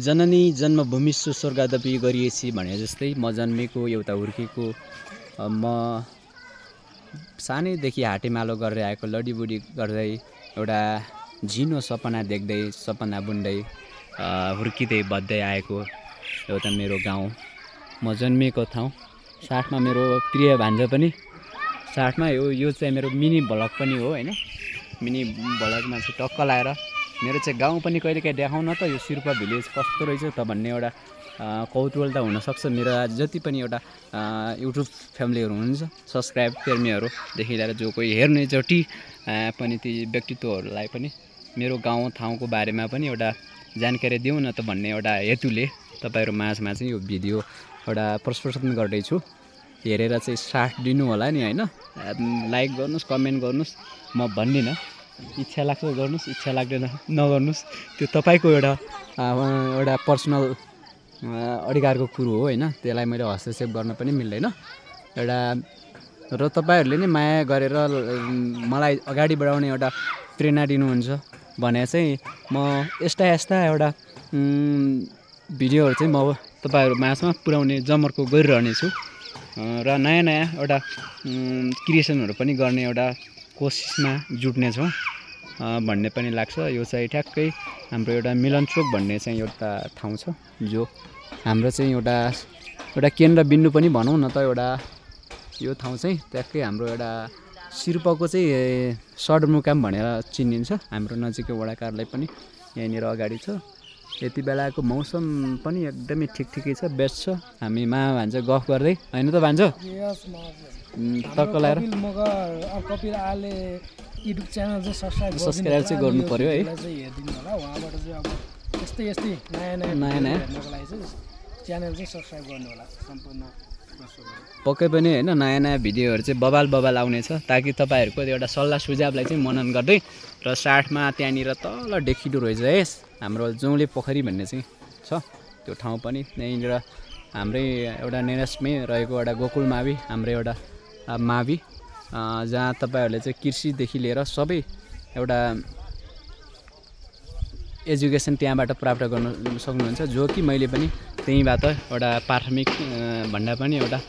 जननी जन्मभूमिसु स्वर्गदपि गरिएछि भने जस्तै म जन्मेको एउटा हुर्केको म सानैदेखि हाटेमालो गर्दै आएको लडीबुडी गर्दै एउटा झिनो सपना देख्दै सपना बुन्दै हुर्किँदै बढ्दै आएको एउटा मेरो गाउँ म जन्मिएको ठाउँ। साथमा मेरो प्रिय भान्जा पनि साथमा यो चाहिँ मेरो मिनी भ्लग पनि हो हैन। मिनी भ्लगमा चाहिँ टक्क लाएर मेरो चाहिँ गाउँ पनि कहिलेकाहीँ देखाउन त यो सिर्पा भिलेज कस्तो रहेछ त भन्ने एउटा कौतूहलता हुनसक्छ। मेरो जति पनि एउटा युट्युब फ्यामिलीहरू हुनुहुन्छ सब्सक्राइब प्रेमीहरूदेखि लिएर जो कोही हेर्ने जति पनि ती व्यक्तित्वहरूलाई पनि मेरो गाउँ ठाउँको बारेमा पनि एउटा जानकारी दिउँ न त भन्ने एउटा हेतुले तपाईँहरू माझमा चाहिँ यो भिडियो एउटा प्रस्तुत गर्दैछु। हेरेर चाहिँ साथ दिनु होला नि हैन। लाइक गर्नुस्, कमेन्ट गर्नुस्, म भन्दिनँ। इच्छा लाग्छ गर्नुस्, इच्छा लाग्दैन नगर्नुस्, त्यो तपाईँको एउटा पर्सनल अधिकारको कुरो हो हैन। त्यसलाई मैले हस्तक्षेप गर्न पनि मिल्दैन। एउटा र तपाईँहरूले नै माया गरेर मलाई अगाडि बढाउने एउटा प्रेरणा दिनुहुन्छ भने चाहिँ म यस्ता एउटा भिडियोहरू चाहिँ म तपाईँहरू माझमा पुर्याउने जमर्को गरिरहनेछु र नयाँ एउटा क्रिएसनहरू पनि गर्ने एउटा कोसिसमा जुट्नेछौँ भन्ने पनि लाग्छ। यो चाहिँ ठ्याक्कै हाम्रो एउटा मिलनचोक भन्ने चाहिँ एउटा ठाउँ छ जो हाम्रो चाहिँ एउटा केन्द्रबिन्दु पनि भनौँ न त। एउटा यो ठाउँ चाहिँ ट्याक्कै हाम्रो एउटा सिर्पको चाहिँ सदरमुकाम भनेर चिनिन्छ। हाम्रो नजिकै वडा कार्यालय पनि यहीँनिर अगाडि छ। यति बेलाको मौसम पनि एकदमै ठिकै छ, बेस्ट छ। हामी भान्जा गफ गर्दै हैन त भान्जा टक्क लाएर कपिल आले युट्युब च्यानल चाहिँ सब्स्क्राइब चाहिँ गर्नु पर्यो है। हेर्दिनु होला। उहाँबाट चाहिँ अब यस्तै नयाँ च्यानल चाहिँ सब्स्क्राइब गर्नु होला सम्पूर्ण। पक्कै पनि हैन नयाँ भिडियोहरू चाहिँ बबाल आउनेछ ताकि तपाईँहरूको एउटा सल्लाह सुझावलाई चाहिँ मनन गर्दै र साथमा त्यहाँनिर तल देखिदो रहेछ है हाम्रो जौले पोखरी भन्ने चाहिँ छ। त्यो ठाउँ पनि यहीँनिर हाम्रै एउटा नेरसमै रहेको एउटा गोकुल मावि हाम्रो एउटा मावि जहाँ तपाईँहरूले चाहिँ कृषिदेखि लिएर सबै एउटा एजुकेसन त्यहाँबाट प्राप्त गर्न सक्नुहुन्छ। जो कि मैले पनि त्यहीँबाट एउटा प्राथमिक भन्दा पनि एउटा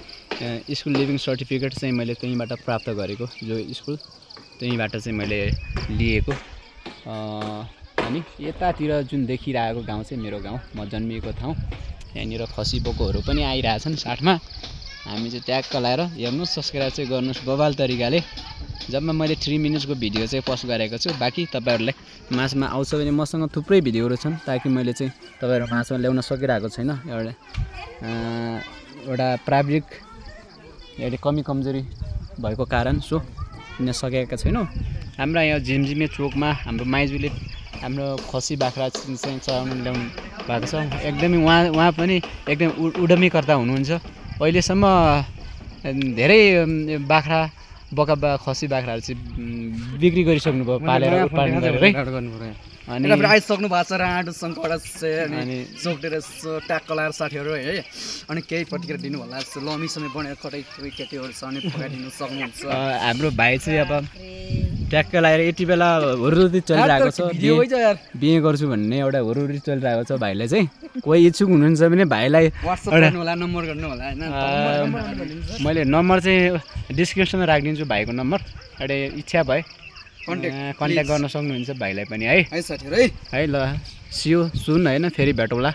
स्कुल लिभिङ सर्टिफिकेट चाहिँ मैले त्यहीँबाट प्राप्त गरेको। जो स्कुल त्यहीँबाट चाहिँ मैले लिएको। अनि यतातिर जुन देखिरहेको गाउँ चाहिँ मेरो गाउँ, म जन्मिएको ठाउँ। यहाँनिर खसी बोकोहरू पनि आइरहेछन् साथमा। हामी चाहिँ ट्याक्क लाएर हेर्नुहोस्, सब्स्क्राइब चाहिँ गर्नुहोस् बबाल तरिकाले। जबमा मैले 3 मिनट्सको भिडियो चाहिँ पोस्ट गरेको छु। बाँकी तपाईँहरूलाई माझमा आउँछ भने मसँग थुप्रै भिडियोहरू छन् ताकि मैले चाहिँ तपाईँहरू माझमा ल्याउन सकिरहेको छैन। एउटा प्राविधिक एउटा कमी कमजोरी भएको कारण सो लिन सकेका छैनौँ। हाम्रा यहाँ झिमझिमे चोकमा हाम्रो माइजूले हाम्रो खसी बाख्रा चाहिँ चलाउनु ल्याउनु भएको छ। एकदमै उहाँ पनि एकदम उद्यमीकर्ता हुनुहुन्छ। अहिलेसम्म धेरै बाख्रा खसी बाख्राहरू चाहिँ बिक्री गरिसक्नु भयो, पालेर उत्पादन गरेर अनि आइसक्नु भएको छ। राँडो सङ्कटा अनि सोक्टेर ट्याक्क लाएर साथीहरू है। अनि केही पटिकेर दिनु होला जस्तो लमी समय बनाएर कतै कोही केटीहरू छ भने पकाइदिनु सक्नुहुन्छ। हाम्रो भाइ चाहिँ अब ट्याक्क लाएर यति बेला हुरुरी चलिरहेको छ। बिहे गर्छु भन्ने एउटा हुरुरी चलिरहेको छ भाइलाई चाहिँ। कोही इच्छुक हुनुहुन्छ भने भाइलाई व्हाट्सएप गर्नु होला, नम्बर गर्नु होला हैन। मैले नम्बर चाहिँ डिस्क्रिप्सनमा राखिदिन्छु भाइको नम्बर। एउटा इच्छा भए कन्ट्याक्ट गर्न सक्नुहुन्छ भाइलाई पनि है। है साथीहरू है ल सियो सुन हैन फेरि भेटौँला।